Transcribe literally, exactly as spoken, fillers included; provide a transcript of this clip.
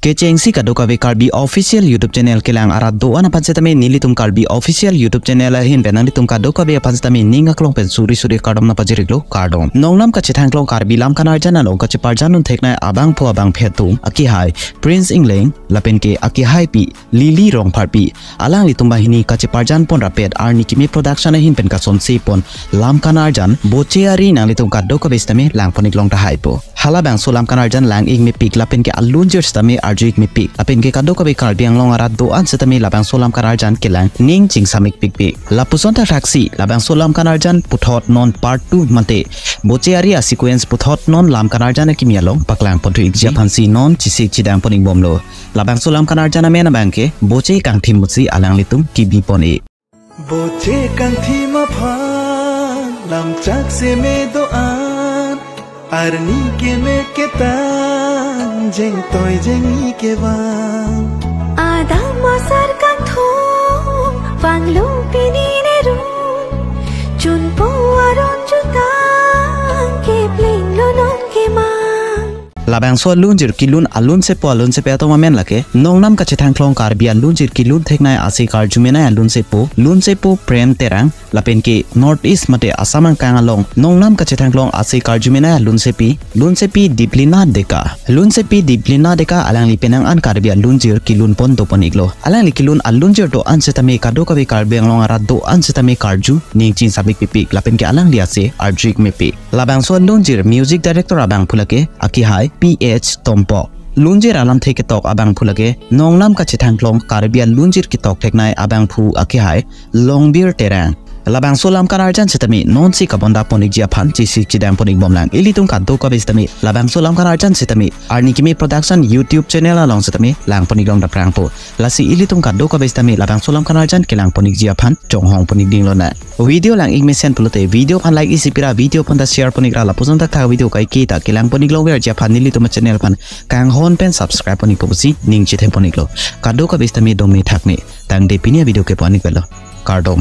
Kechengsi kadokave Karbi Official YouTube Channel kelang arat do-an aphan setame nelitum Karbi Official YouTube Channel ahin pen nanglitum kadokave aphan setame ning aklong pen suri suri kardom nangpajir-iklo, kardom. Nongnam kachethangklong Karbi lam kan-arjan along kacheparjan un theknei abangphu abangphi atum akehai Prince Engleng lapen ke akehaipi Lily Rongpharpi, alanglitum banghini kacheparjan pon rapet Arni Kimi Production ahin pen kasonse pon lam kan-arjan Boche Ari nanglitum kadokave setame langpon-iklong tahai po. Halabangso lam kan-arjan lang-ik mepik lapen ke alunjir setame arju-ik mepik lapen ke kadokave Karbi Anglong arat do-an setame labangso lam kan-arjan kelang ning chingsam-ik pikpik. Lapuson thakthaksi labangso lam kan-arjan puthot non part two mate Boche Ari a-sequence puthot non lam kan-arjan akimi along paklang ponthu-ikji aphansi non chesik chedang pon-ikbomlo. Labangso lam kan-arjan amen abang ke Boche Kangthim pusi alanglitum kebi pon-ik. Boche Kangthim aphan lam chak seme do-an, arni keme ketang jengtoi jengni kevang. Adam asar kangthum vanglung pini nerun, chunpo aron jutang kepling lo non kemang. Labangso alunjir kelun alunsepo alunsepi atum amen lake nongnam kachethangklong Karbi alunjir kelun theknei ase karjumenei alunsepo, lunsepo Prem Terang lapen ke North East mate Assam angkang along nongnam kachethangklong ase karjumenei alunsepi, lunsepi Diplina Deka. Lunsepi Diplina Deka alangli penang an Karbi alunjir kelun pon dopon-iklo. Alangli kelun alunjir do-an setame kadokave Karbi Anglong arat do-an setame karju ning chingsam-ik pikpik lapen ke alangli ase arju-ik mepik. Labangso alunjir music director abangphu lake akehai P H Tompok. Lunjir alamthe ketok abangphu lake nongnam kachethangklong Karbi alunjir ketok theknei abangphu akehai Longbir Terang. Labangso lam kan-arjan setame nonsi kabonda pon-ikji aphan chesik chedang pon-ikbomlang. Ilitum kadokave setame labangso lam kan-arjan setame Arni Kimi Production YouTube channel along setame langpon-iklong daprang po. Lasi ilitum kadokave setame labangso lam kan-arjan kelang pon-ikji aphan chonghong pon-ik dinglonang. Video lang-ik mesen pulote video aphan like isi pira, video aphan ta share pon-ikra, lapuson thakthak video kaike ta kelang pon-iklong verji aphan nelitum channel aphan kanghon pen subscribe pon-ikpo pusi ning chethe pon-iklo. Kadokave setame dome thakne. Tangte pini avideo ke pon-iklo. Kardom.